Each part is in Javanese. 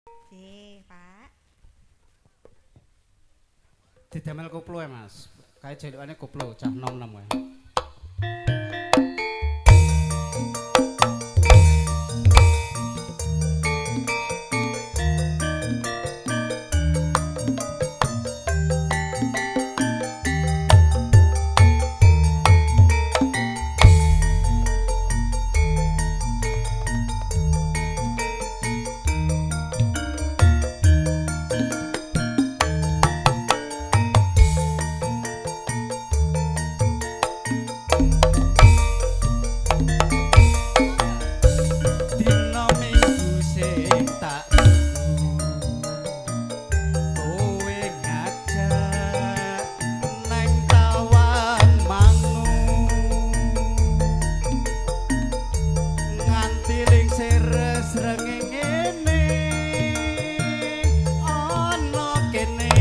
Nggih, Pak. Didamel koplo ya, Mas. Kae jelukane koplo cah nom-nom kae. Dina Minggu sing tak tunggu, kowe ngajak nang Tawangmangu, nganti lingsir srengenge ana kene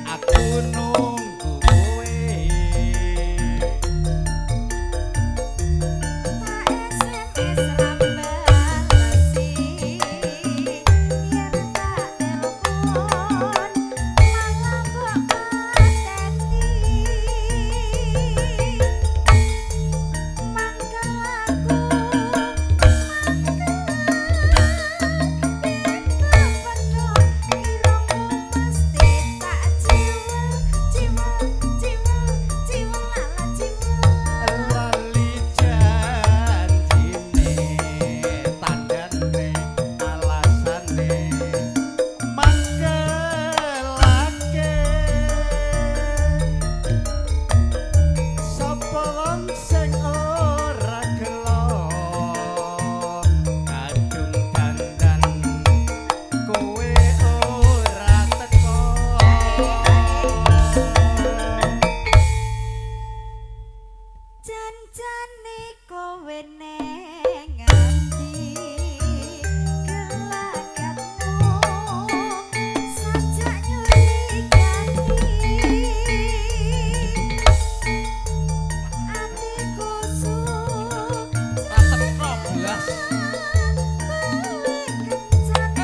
aku nunggu kowe. Tak SMS ra balesi, yen tak telepon malah mbok pateni. Mangkel aku, mangkel yen kepethuk irungmu mesti tak ciwel, ciwel, ciwel, ciwel lala ciwel. Lali janjine, tandane, alasane mangkelake. Sapa wong sing ora gelo kadung dandan kowe ora teko. Janjane kowe neng ngendi, gelagatmu sajak nyurigani. Atiku Ra teko blas. kowe kencan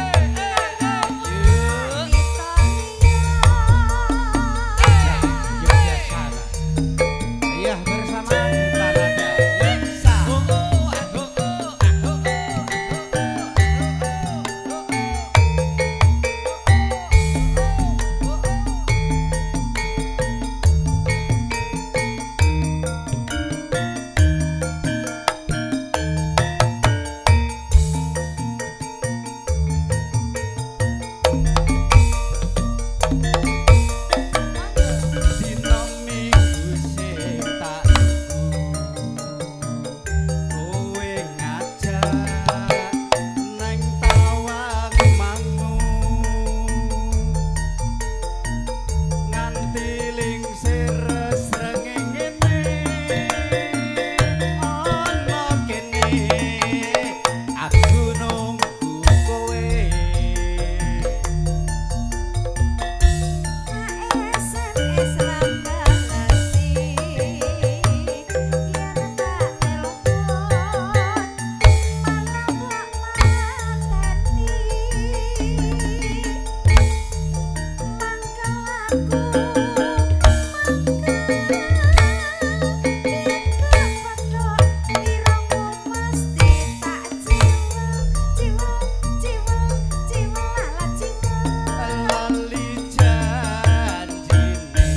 Yuk. wanita liya. Yogyakarta. Iya, bersama Duta Nada. Yeksa. Dina Minggu sing tak tunggu, kowe ngajak nang Tawangmangu, nganti lingsir srengenge ana kene aku nunggu kowe. Tak SMS ra balesi, yen tak telepon malah mbok mateni. Mangkel aku, mangkel yen kepethuk irungmu mesti tak ciwel, ciwel, ciwel, ciwel lala ciwel. Lali janjine,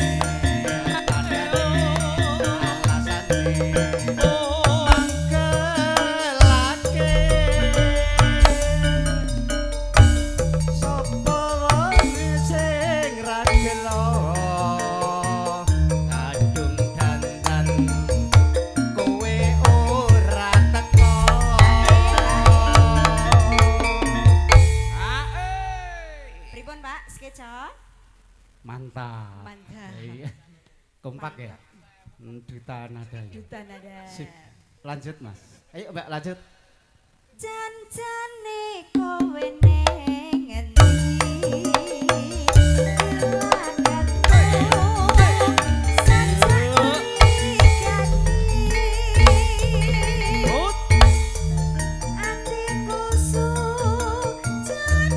tandane, alasane mangkelake. Sapa wong sing ra gelo kadung dandan kowe ora teko. Pripun Pak, skeco? Mantap. Mantap. Iya. Kompak ya. Duta Nada ya. Duta Nada. Sip. Lanjut, Mas. Ayo, Mbak, lanjut. Janjane kowe neng ngendi, gelagatmu sajak nyurigani. Atiku sujon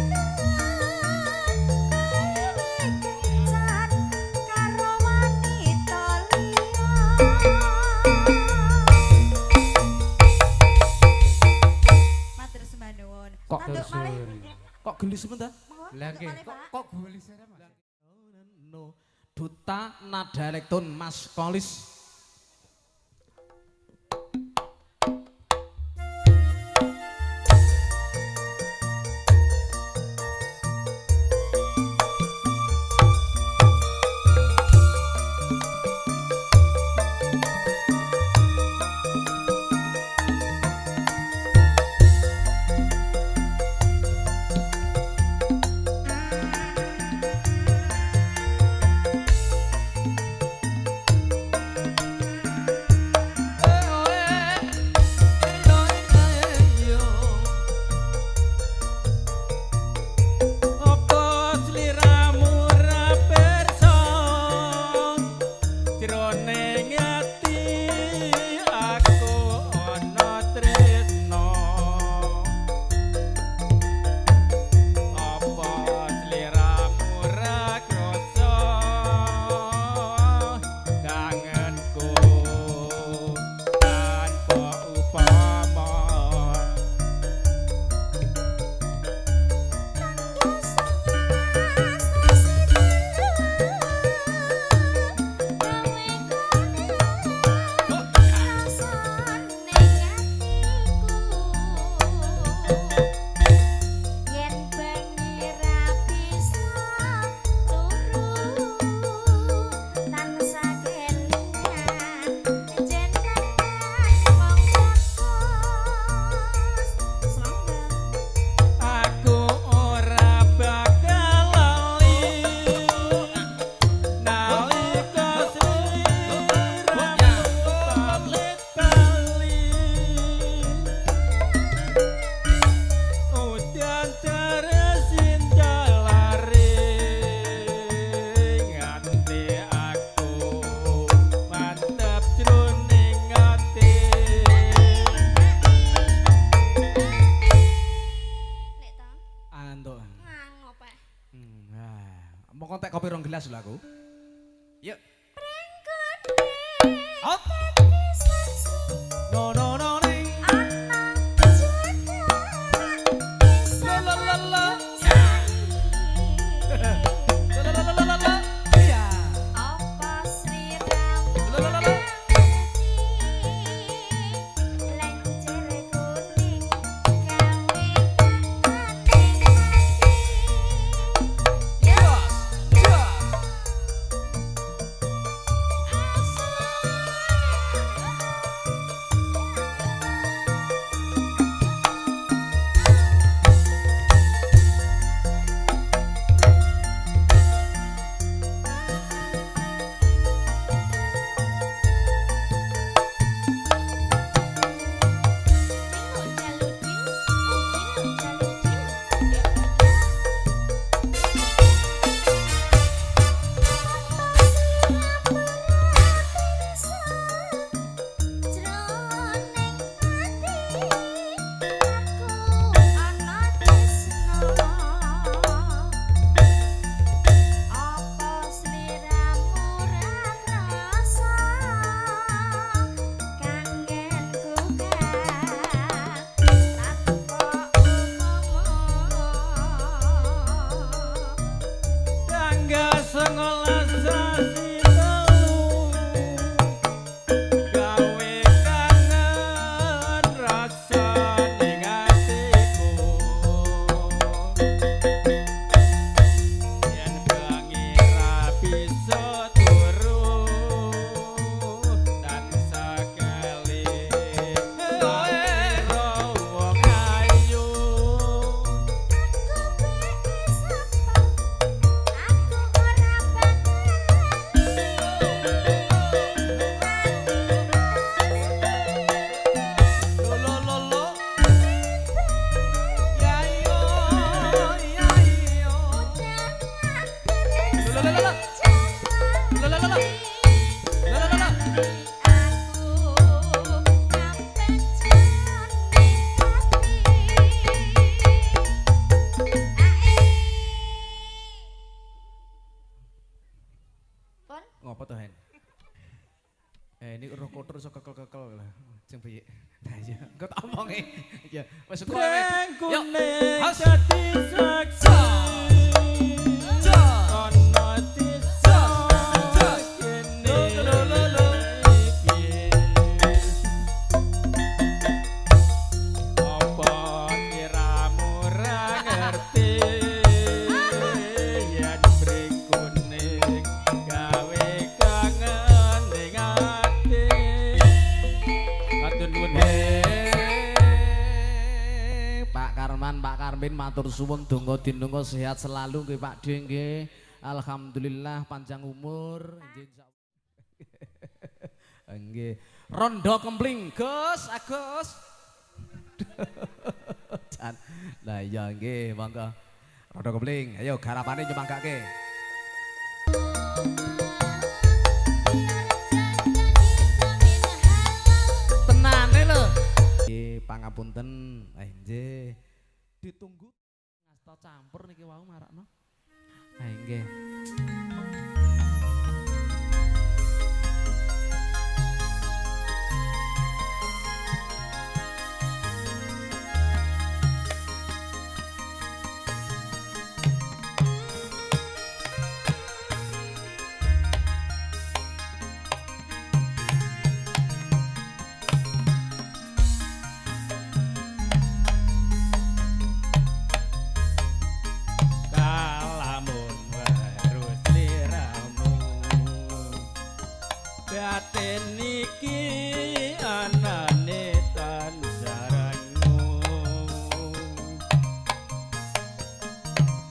gelis men ta? Lah nggih, kok gelis Mas? No. Duta Nada Elektron Mas Kolis. Gelas lho aku. Yuk. Out. No no no ning. La la la la. La la la la la. Iya. Apa sliramu? La la la la. Lencer kuning gawe kaning ati. Jos. Jos. Ngopo to, Hen? Ini roh kotor iso kekel-kekel lah. Sing piye? Nah iya, engko tak omongi. Iya, wis kowe. Yuk. Has. Dadi saksi. Ana desa kene iki. Apa kiramu ra ngerti yen mrikune gawe kangen ning ati. Matur nuwun. Pak Karman, Pak Karmin matur suwun donga dinonga sehat selalu nggih Pak De nggih. Alhamdulillah panjang umur. Nggih. Rondo kempling, Gus, Agus. Jan. Lah iya nggih, monggo. Rondo kempling, ayo garapane nyemanggake. Tenane lho. Nggih, pangapunten. Nggih. Ditunggu ngasta campur niki wau marakno. Nggih. Kalamun weruh sliramu batin iki anane tanjaranmu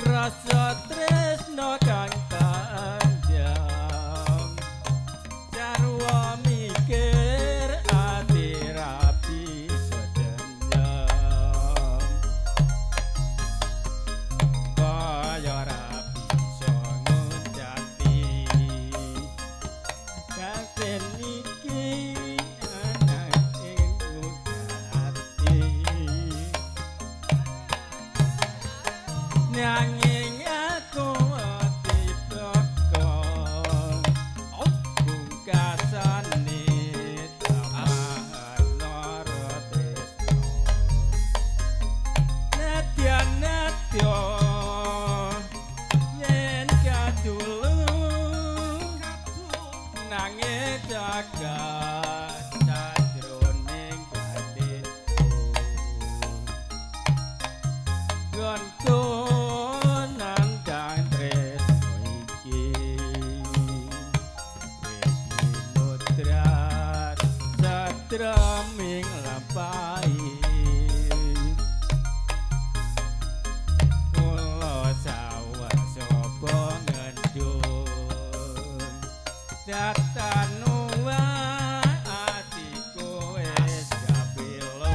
rasa tresno kang tanjam jarwa mikir ati ra bisa dendam kaya ra bisa ngunjati batin iki anane ngunjati nanging aku ati teko pungkasane tambahan lara tresno Nadya nadya yen kadulung nanging jagat sajroning batinku gonku nandang tresno iki wis dinudrat satraming lampahi kula sawah sapa ngendun datanuwa atiku wis kapilot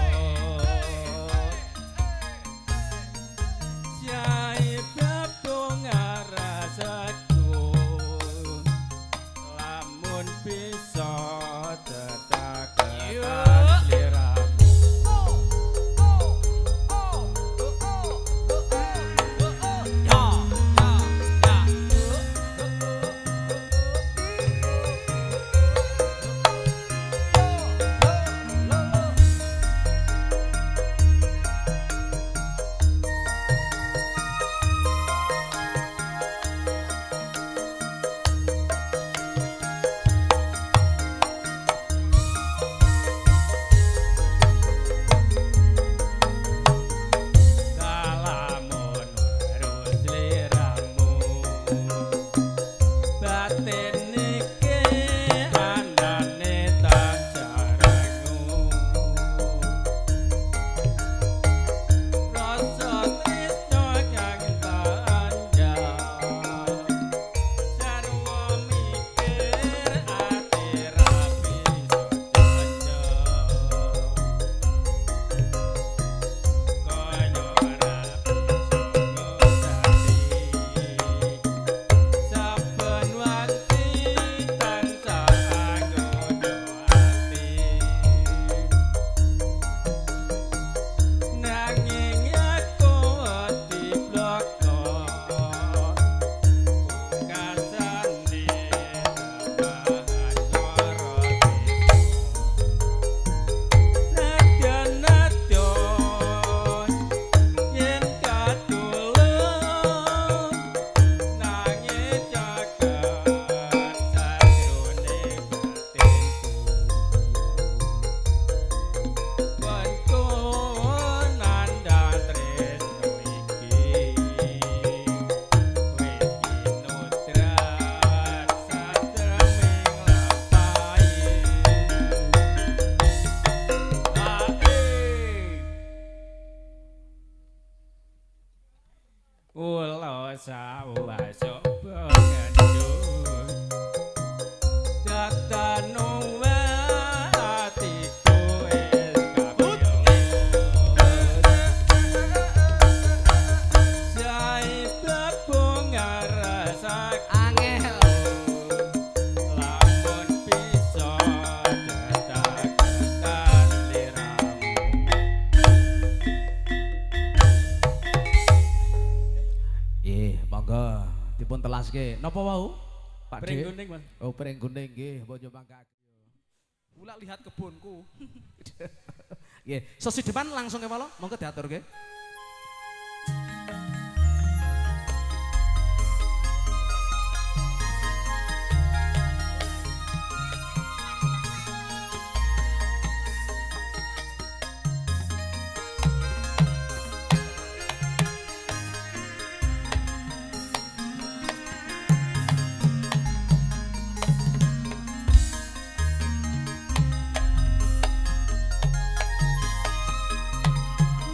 Sawah coba ngendut Datanu atiku wis kapilut Jai bebunga rasaku Angel. Lamun bisa cetakan liramu. Nggih, monggo dipun telaske. Napa wau? Pak Pring D? kuning, Mas. Oh, pring kuning nggih, mbok yo mangga. Kula lihat kebunku. Nggih, sesideman langsung kewala, monggo diaturke.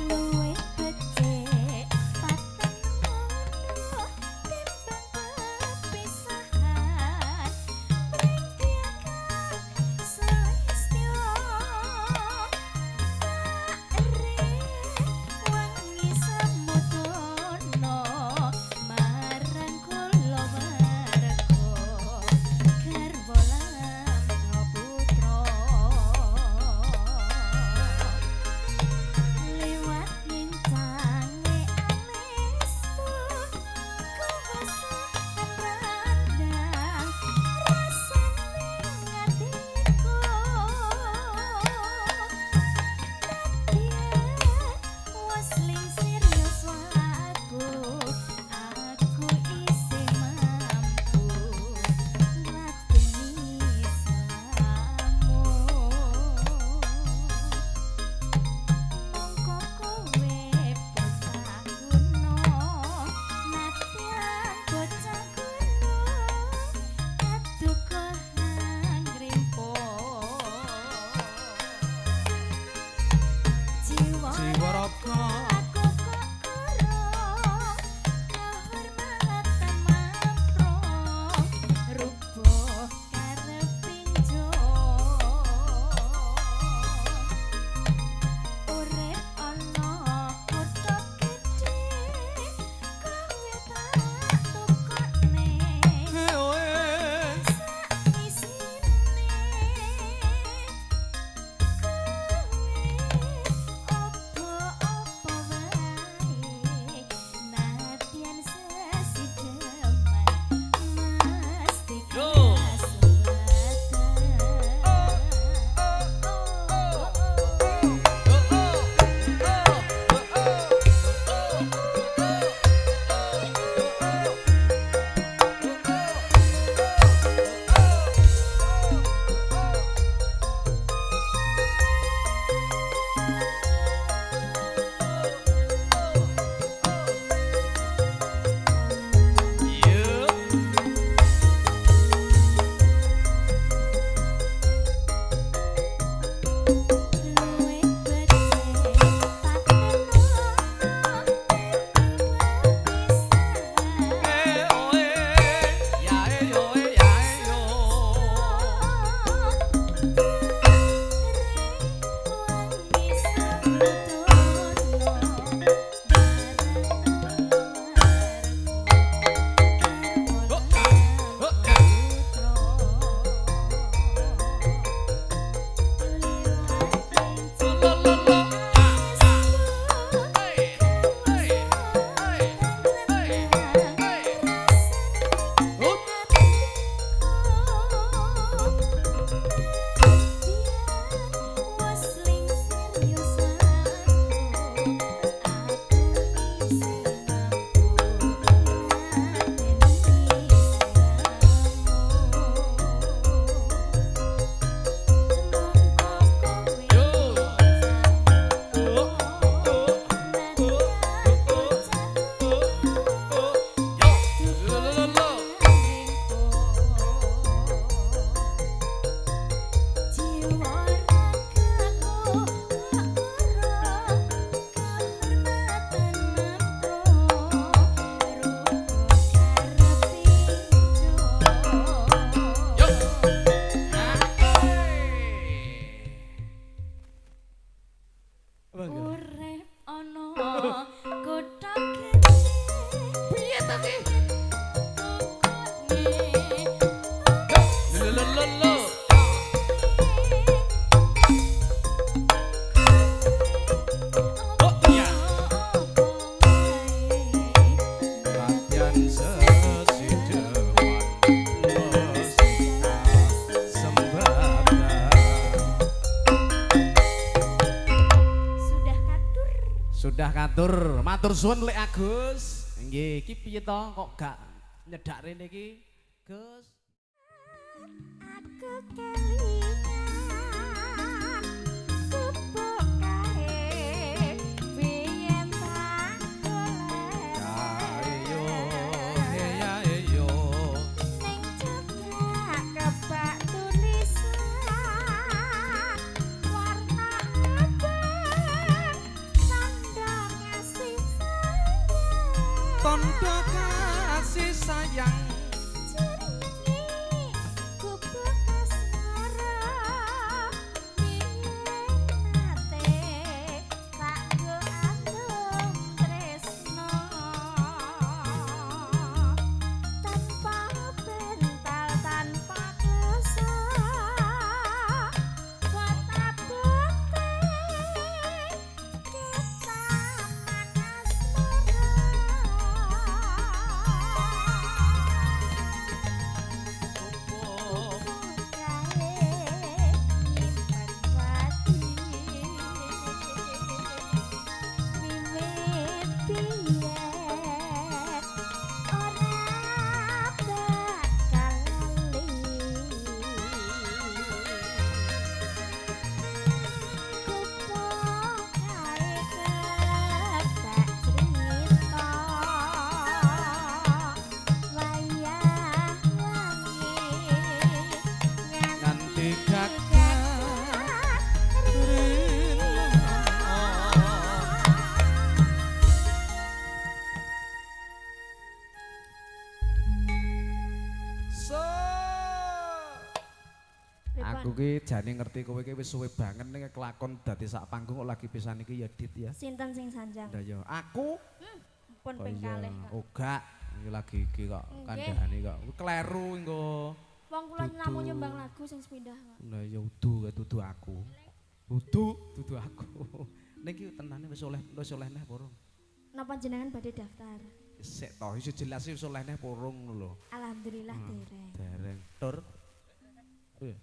Luwih Sudah katur, matur suwun Lek Agus. Nggih, iki piye to kok gak nyedak rene iki, Gus? Aku kelingan gubuk kae biyen tak golek Ayo, ya ayo. Ning cekak kebak tulisan warna abang tanda kasih sayang. Tanda kasih sayang. Jenenge gubuk asmara biyen nate tak nggo andum tresno tanpa bental tanpa kloso bote ketaman asmara. Wayah wangi Nganti gagah rina. So. Aku ki jane ngerti kowe ki wis suwe banget ning kelakon dadi sak panggung kok lagi pisan iki ya Dit ya. Sinten sing sanjang? Lah ya aku Pun Oh ping iya, kalih kok. oh gak, iki lagi iki kok Nggih. kandhane kok. Kleru engko. Wong kula namung Dudu. nyumbang lagu sing sepindah kok. Lah ya udu kae dudu aku. Udu dudu aku. Ning iki tenane wis oleh neh porong. Napa jenengan badhe daftar? Sik to, iso jelas wis oleh neh porong ngono lho. Alhamdulillah dereng. Dereng. Tur. Iya.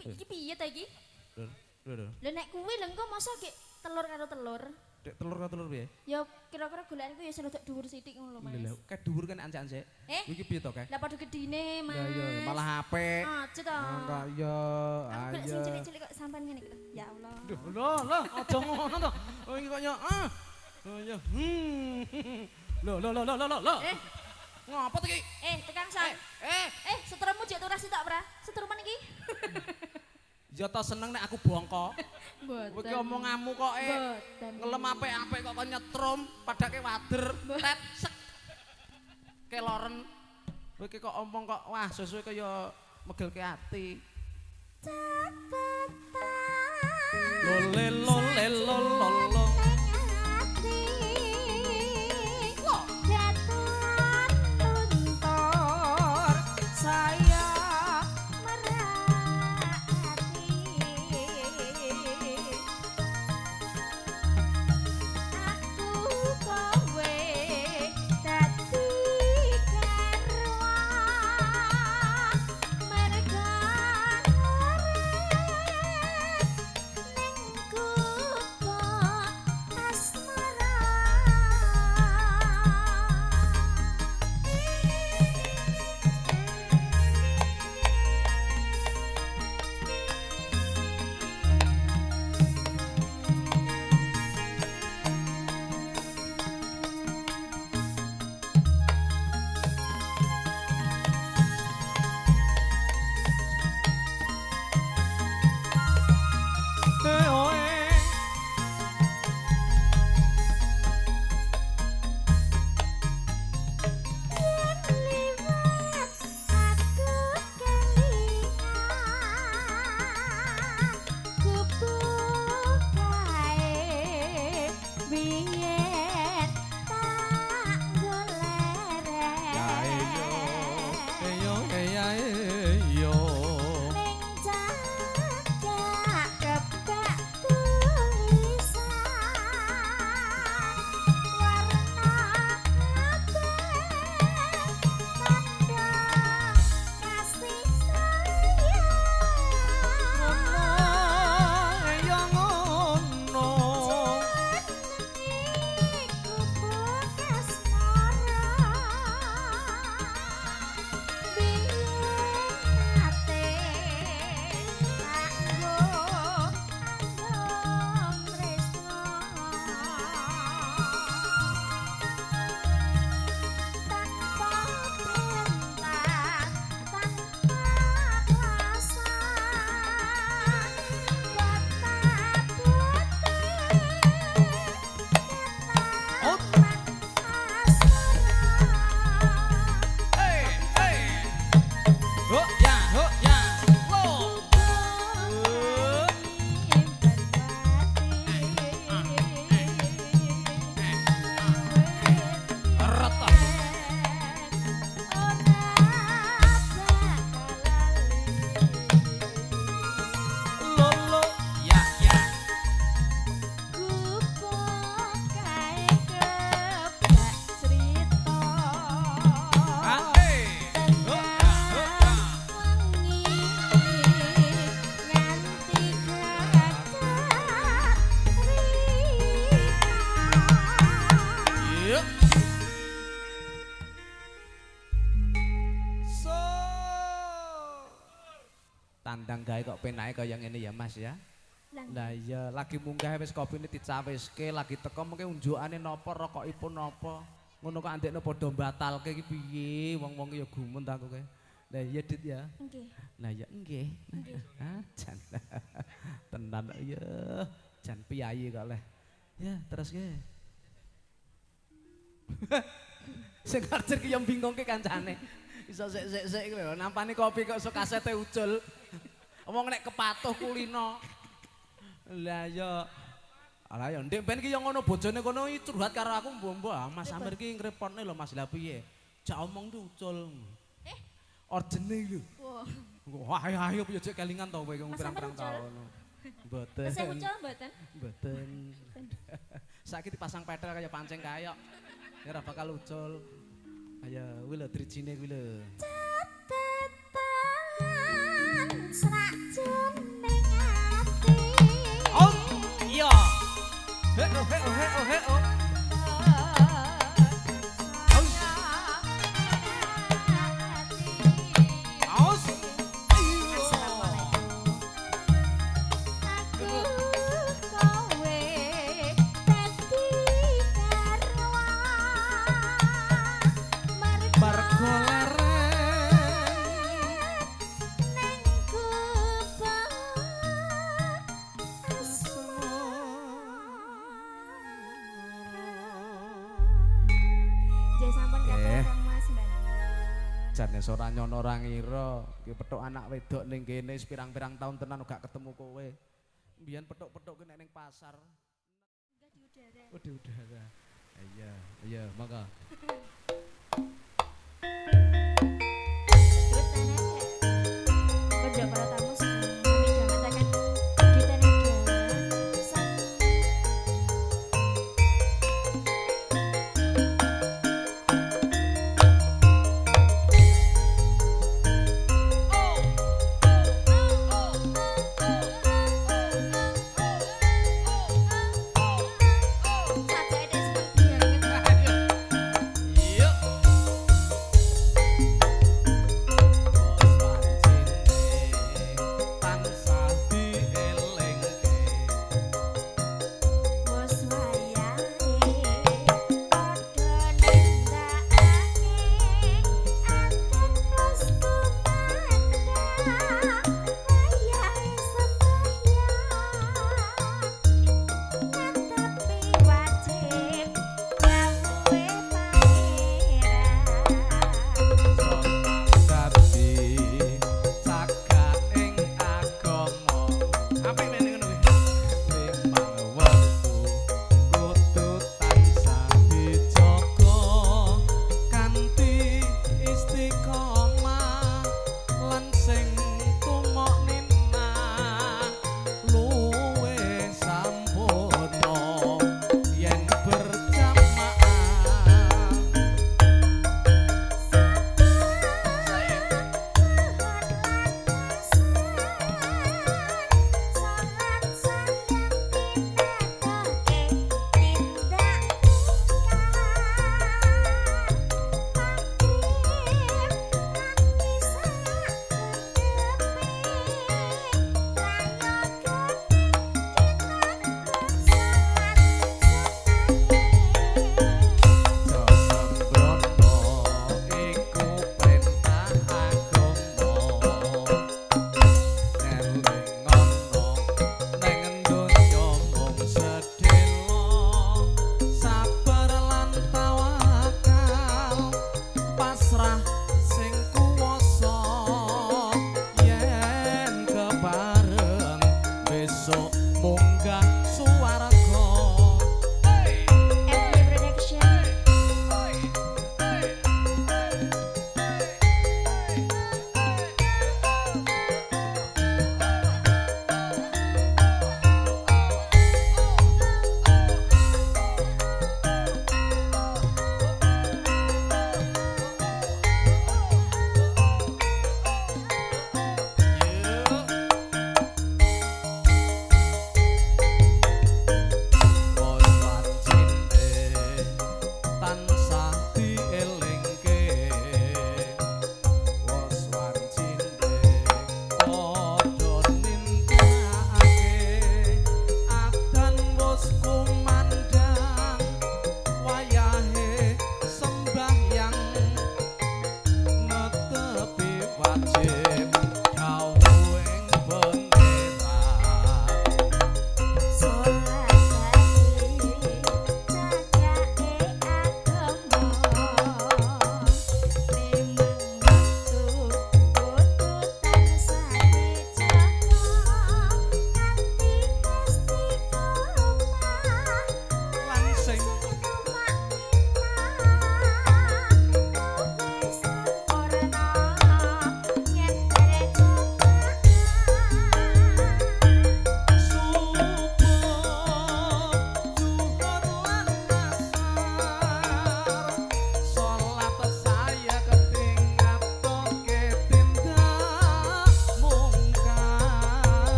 Iki piye ta iki? Tur. Tur. Lho nek kuwi lho engko mosok gek telur karo telur. Dek telur karo telur piye? Ya kira-kira golekanku ya sing rada dhuwur sithik ngono lho, Mas. Lha kae dhuwur kan ancak-ancak. Eh? Iki piye to kae? Lah padha gedine, Mas. Lah iya malah apik. Aja to. Enggak iya. Aku golek sing cilik-cilik kok sampean ngene iki lho. Ya Allah. Duh, lho, lho, aja ngono to. Oh iki kok yo ah. Oh iya. Hmm. Lho, lho, lho, lho, lho, lho. Eh, Ngopo to iki? eh, tukang sang. Eh, Eh, setrummu jek turah sitok, Pra? Setruman iki? ya to seneng nek aku bongko. Mboten. Kowe iki omonganmu kok Mboten. ngelem apik-apik kok kon nyetrum, padake wader, tet sek. Keloren. Kowe iki kok omong kok wah suwe-suwe kaya megelke ati. Lole lole lolo. Saya merhati aku kowe dadi garwa merga urip ning kutha. Ndang gawe kok penake kaya ngene ya Mas ya. Lah iya, lagi munggah wis kopine dicawiske, lagi teko mengke unjukane napa, rokokipun napa. Ngono kok andekne padha mbatalke iki piye, wong-wong ya gumun ta aku kae. Lah iya Dit ya. Nggih. Lah iya nggih. Ah, jan. Tenan ya. Jan piyayi kok leh. Ya, terus ke. Sing karjer ki yo bingungke kancane. Iso sik-sik-sik lho, nampane kopi kok iso kasete ucul. Wong nek kepatuh kulino. Lah ya. Alah ya ndek ben ki yo ngono bojone kono iki curhat karo aku mbok-mbok. Ah Mas Amir ki ngrepotne lho Mas, lah piye? Jak omong tuh ucul. Eh. Orjene lho. Wah. Wah, ayo ayo piye jek kelingan to kowe iki Mas pirang-pirang Amir ucul? taun. Mboten. Tesih ucul mboten? Mboten. Saiki dipasang petel kaya pancing kayok. Ya ora bakal ucul. Ayo kuwi lho drijine kuwi lho. Catetan serak jeneng ati. Oh, iya. He oh he oh he oh he oh. Aus. Assalamualaikum. Aku kowe dadi garwa Mergo leren neng kubah asmara. Jai sampun katur Kang Mas Mbak. Jane ora nyono ora ngira, ki petuk anak wedok ning kene wis pirang-pirang tahun tenan gak ketemu kowe. Mbiyen petuk-petuk ki nek ning pasar. Enggak di udara. Oh, di udara. Iya, iya, monggo. Duit tanah. Kerja para tamu kami mengatakan di tanah Jawa sang sajake dek seneng banget. Iya.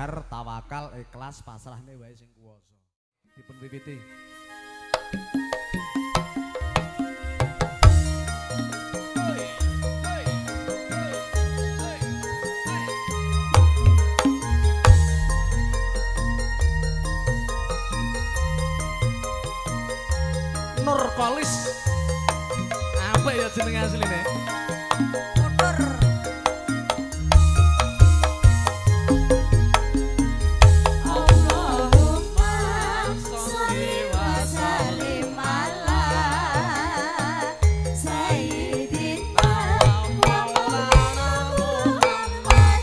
Sabar, tawakal, ikhlas, pasrahne wae sing kuwasa. Dipun wiwiti. Nur Kolis. Apa ya jeneng asline? Motor. Allahumma sholli wa sallim ala sayyidina wa maulana Muhammadin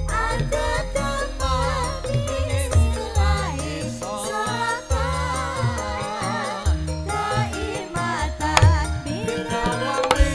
adada ma fi sholatan daimatan bidawami.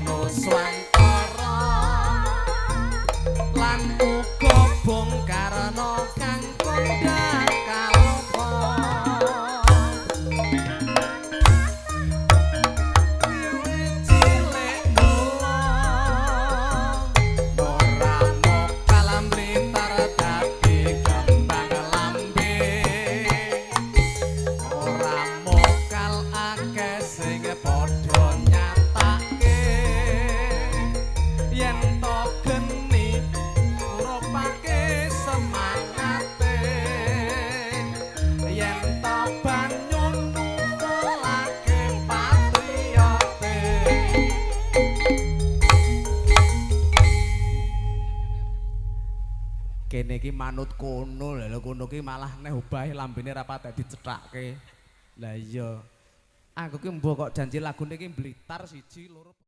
Nuswantara lan uga Bung Karno kang kondhang kaloka. Wiwit cilik kula ora mokal mlitar dadi kembang lambe, ora mokal akeh sing padha nyatake yen to geni ngurupake semangate, yen to banyu nukulake patriote. Kene iki manut kono lha kono ki malah neh obahe lambene ra patek dicethake. Lah iya. Aku ki mbok kok janji lagune ki Blitar 1 2.